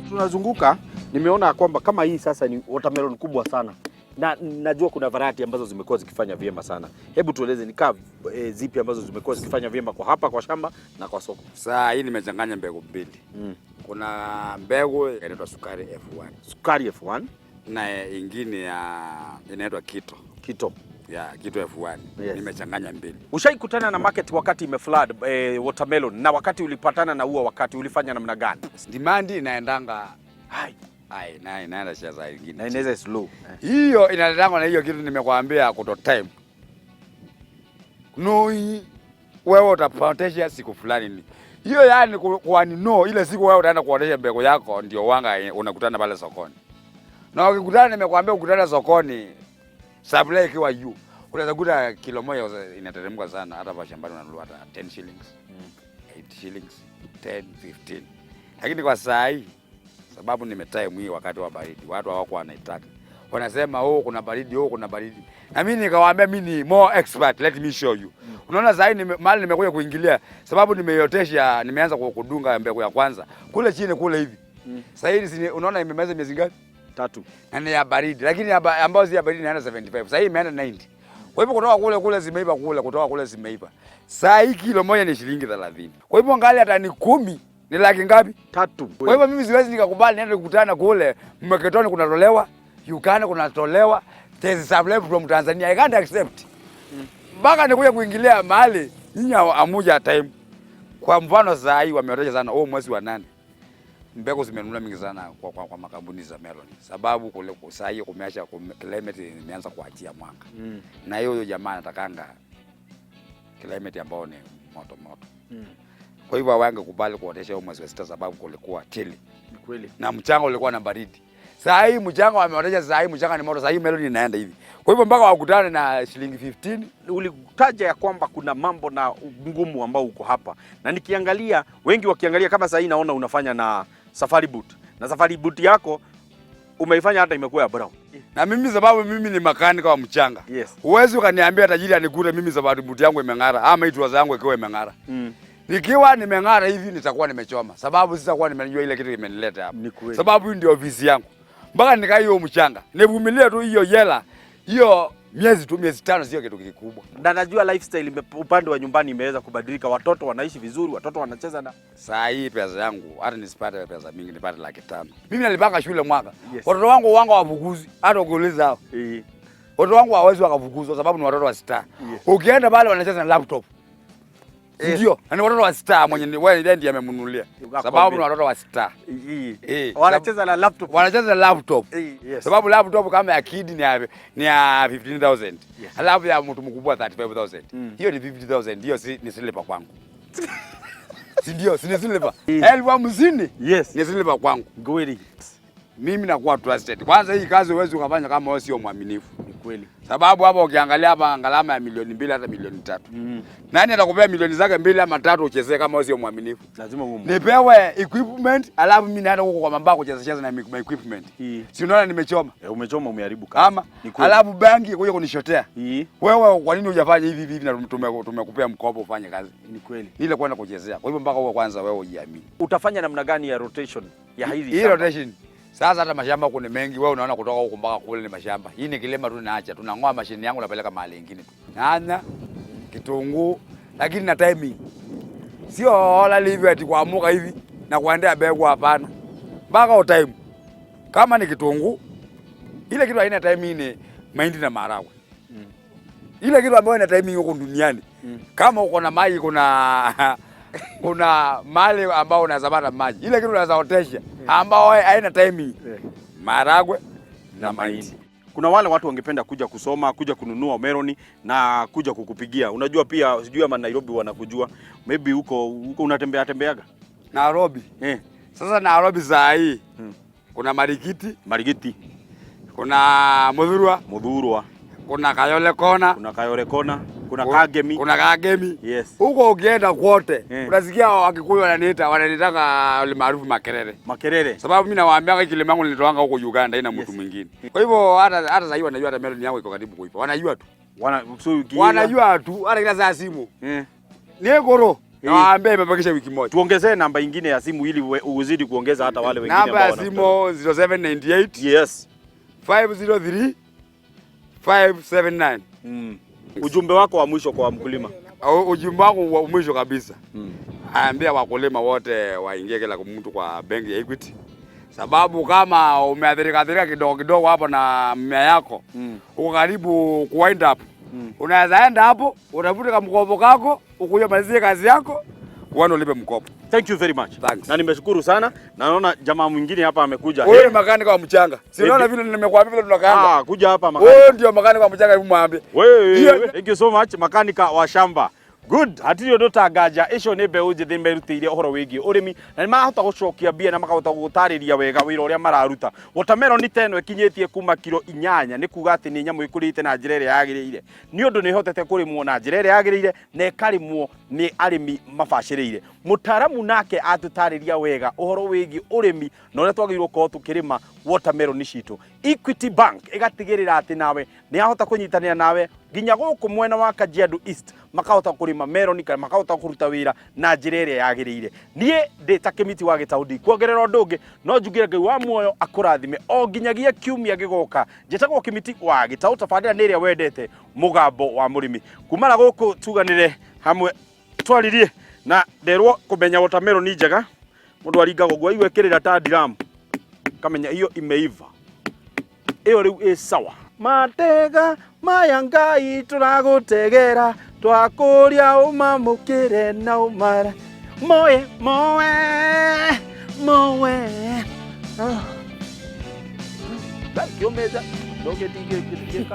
Tunazunguka, nimeona kwamba kama hii sasa ni watermelon kubwa sana na najua kuna variety ambazo zimekuwa zikifanya vyema sana. Hebu tueleze ni kaa zipi ambazo zimekuwa zikifanya vyema kwa hapa kwa shamba na kwa soko? Saa hii nimechanganya mbegu mbili. Kuna mbegu inaitwa Sukari F1 Sukari F1. Na ingine ya inaitwa Kito. Kito. Ya Kito F1. Nimechanganya mbili. Ushaikutana na market wakati imeflood watermelon, na wakati ulipatana na huo wakati ulifanya namna gani? Demand inaendanga Hai. Ai, na inaenda share za ingine. Na inaweza slow. Hiyo inaletangwa na hiyo kitu nimekwambia kuto time. No, wewe utapotesha siku fulani ni. Hiyo yani kwani no ile siku wewe utaenda kuotesha mbegu yako ndio wanga unakutana pale sokoni. Na ukikutana, nimekwambia, ukutana sokoni supply ikiwa juu, unaweza kuta kilo moja inateremka sana, hata kwa shambani unanunua hata 10 shillings, 8 shillings, 10, 15. Lakini kwa saa hii sababu nimetime hii wakati wa baridi, watu hawako wanaitaka. Wanasema, "Oh, kuna baridi, oh, kuna baridi." Na mimi nikawaambia mimi ni more expert, let me show you. Unaona saa hii mahali nimekuja kuingilia sababu nimeiotesha, nimeanza kudunga mbegu ya kwanza kule chini kule hivi. Sasa hii unaona imemaliza miezi ngapi? 3. Na ni ya baridi, lakini ambayo si ya baridi inaenda 75. Sasa hii imeenda 90. Kwa hivyo kutoka kule kule zimeiva kule, kutoka kule zimeiva. Saa hii kilo moja ni shilingi 30. Kwa hivyo ngali hata ni 10 ni laki ngapi? 3. Kwa hivyo mimi siwezi nikakubali niende kukutana kule Mpeketoni kunatolewa, Uganda kunatolewa, there's supply from Tanzania. I can't accept. Mpaka nikuja kuingilia mahali nyinyi amuja time. Kwa mfano saa hii wameotesha sana huo mwezi wa 8. Mbegu zimenunua mingi sana kwa makampuni za melon. Sababu kule saa hii kumeasha climate imeanza kuachia mwanga. Na hiyo huyo jamaa anatakanga climate ambayo ni moto moto. Kwa hivyo hawangekubali kuotesha huo mwezi wa 6 sababu kulikuwa chilly. Ni kweli. Na mchanga ulikuwa na baridi. Saa hii mchanga wameotesha, saa hii mchanga ni moto, saa hii melon inaenda hivi. Kwa hivyo mpaka wakutane na shilingi 15. Ulitaja ya kwamba kuna mambo na ngumu ambao uko hapa, na nikiangalia wengi wakiangalia kama saa hii naona unafanya na safari boot, na safari boot yako umeifanya hata imekuwa ya brown. Na mimi sababu mimi ni makanika wa mchanga. Huwezi ukaniambia tajiri anikute mimi sababu buti yangu imeng'ara ama hii trouser yangu ikiwa imeng'ara. Nikiwa nimeng'ara hivi nitakuwa nimechoma. Sababu sitakuwa nimejua ile kitu imenileta hapa. Ni kweli. Sababu hii ndio ofisi yangu. Mpaka nikaa hiyo mchanga. Nivumilie tu hiyo jela. Hiyo miezi tu, miezi 5 sio kitu kikubwa. Na najua lifestyle upande wa nyumbani imeweza kubadilika, watoto wanaishi vizuri, watoto wanacheza na Saa hii pesa yangu hata nisipate pesa mingi, nipate 500,000. Mimi nalipanga shule mwaka. Watoto wangu wanga wafukuzi, hata ukiuliza hao. Watoto wangu hawawezi wakafukuzwa sababu ni watoto wa star. Ukienda pale wanacheza na laptop. Ndio, na ni watoto wa star mwenye ni wewe ndiye amemnunulia. Ukakwambia. Sababu ni watoto wa star. Wanacheza na laptop. Wanacheza na laptop. Yes. Sababu laptop kama ya kid ni ya 15,000. Alafu ya mtu mkubwa 35,000. Hiyo ni 50,000. Hiyo si ni silver kwangu. Si ndio, si ni silver. 50,000. Ni silver kwangu. Kweli. Mimi nakuwa trusted. Kwanza hii kazi huwezi ukafanya kama wewe sio mwaminifu. Ni kweli. Sababu hapa ukiangalia hapa gharama ya milioni 2 hata milioni 3. Nani atakupea milioni zake 2 ama 3 uchezee kama wewe sio mwaminifu? Lazima uwe. Nipewe equipment alafu mimi naenda huko kwa mambao kucheza cheza na equipment. Si unaona nimechoma? Umechoma, umeharibu kazi. Ama Ni kweli. alafu banki kuja kunishotea. Wewe kwa nini hujafanya hivi hivi na tumekupea mkopo ufanye kazi? Ni kweli. Ile kwenda kuchezea. Kwa hivyo mpaka uwe kwanza wewe ujiamini. Utafanya namna gani ya rotation ya hizi Hii shamba? rotation. Sasa hata mashamba huku ni mengi, wewe unaona kutoka huku mpaka kule ni mashamba. Hii ni kilima tu naacha, tunang'oa mashini yangu napeleka mahali ingine tu. Nyanya, kitunguu, lakini na timing. Sio hola hivi ati kuamuka hivi na kuendea mbegu, hapana. Mpaka time. Kama ni kitunguu, ile kitu haina timing ni mahindi na maharagwe. Ile kitu ambayo ina timing huko duniani. Kama uko na maji, kuna mali ambao unaweza pata maji. Ile kitu unaweza otesha ambao haina timing. Maharagwe na mahindi. Kuna wale watu wangependa kuja kusoma, kuja kununua meloni na kuja kukupigia. Unajua pia sijui ama Nairobi wanakujua. Maybe huko huko unatembea tembeaga. Nairobi. Sasa Nairobi saa hii kuna Marikiti, Marigiti, kuna Muthurwa, Muthurwa, kuna Kayole Kona, kuna Kayole Kona, kuna Kagemi. Kuna Kagemi. Yes. Huko ukienda kwote unasikia Wakikuyu wananiitaka maarufu Makerere. Makerere. Sababu mimi nawaambia kilima yangu nilitoanga huko Uganda, ina mtu mwingine. Kwa hivyo hata sasa hivi wanajua hata melon yangu iko karibu kuiva. Wanajua tu. Wana, so Wanajua tu hata kila saa simu. Eh. Ni goro. Na waambie imebakisha wiki moja. Tuongezee namba ingine ya simu ili uzidi kuongeza hata wale wengine Namba ya ambao simu 0798 503 579. Ujumbe wako wa mwisho kwa mkulima. Ujumbe wangu wa mwisho kabisa, ambia wakulima wote waingie kila mtu kwa benki ya Equity, sababu kama umeathirika athirika kidogo kidogo hapo na mmea yako, uko karibu ku wind up, unaweza enda hapo utafuta mkopo kako ukuja malizie kazi yako uende ulipe mkopo. Thank you very much. Thanks. Na nimeshukuru sana. Na naona jamaa mwingine hapa amekuja. Wewe ni makanika wa mchanga, si unaona vile nimekuambia vile tunakaanga? Ah, kuja hapa makanika. Wewe ndio makanika wa mchanga, hebu mwambie. Wewe, Hiyo- thank you so much, makanika wa shamba. Good, hatirĩ ũndũ ta nganja icio nĩ mbeũ njĩthĩ merutĩire ũhoro wĩgiĩ ũrĩmi na nĩ marahota gũcokia mbia na makahota gũtarĩria wega wĩra ũrĩa mararuta. Watermelon ta ĩno ĩkinyĩtie kuma kiro 8 nĩ kuga atĩ nĩ nyamũ ĩkũrĩte na njĩra ĩrĩa yagĩrĩire, nĩ ũndũ nĩ ĩhotete kũrĩmwo na njĩra ĩrĩa yagĩrĩire na ĩkarĩmwo nĩ arĩmi mabacĩrĩire. Mũtaramu nake atũtarĩria wega ũhoro wĩgiĩ ũrĩmi na ũrĩa twagĩrĩirwo gũkorwo tũkĩrĩma watermelon citũ. Equity Bank ĩgatigĩrĩra atĩ nawe nĩ yahota kũnyitanĩra nawe nginya gũkũ mwena wa Kajiado East, makahota kũrĩma meloni kana makahota kũruta wĩra na njĩra ĩrĩa yagĩrĩire. Niĩ ndĩ ta Kĩmiti wa Gĩtaũ, kuongerera ũndũ ũngĩ no njugire Ngai wa muoyo akũrathime o nginyagia kiumia gĩgoka. Njĩtagwo Kĩmiti wa Gĩtaũ, tabarĩra nĩ ĩrĩa wendete, Mũgambo wa Mũrĩmi. Kuma na gũkũ tuganĩre hamwe twaririe na nderwo kũmenya watermelon njega mũndũ aringaga ũguo aigua ĩkĩrĩra ta drum, kamenya hiyo imeiva, ĩyo rĩu ĩ sawa. Matega maya Ngai tũragũtegera, twakũria ũmamũkĩre na ũmara moe moe moe. Ah. Thank you, meza. Ndũgĩtige.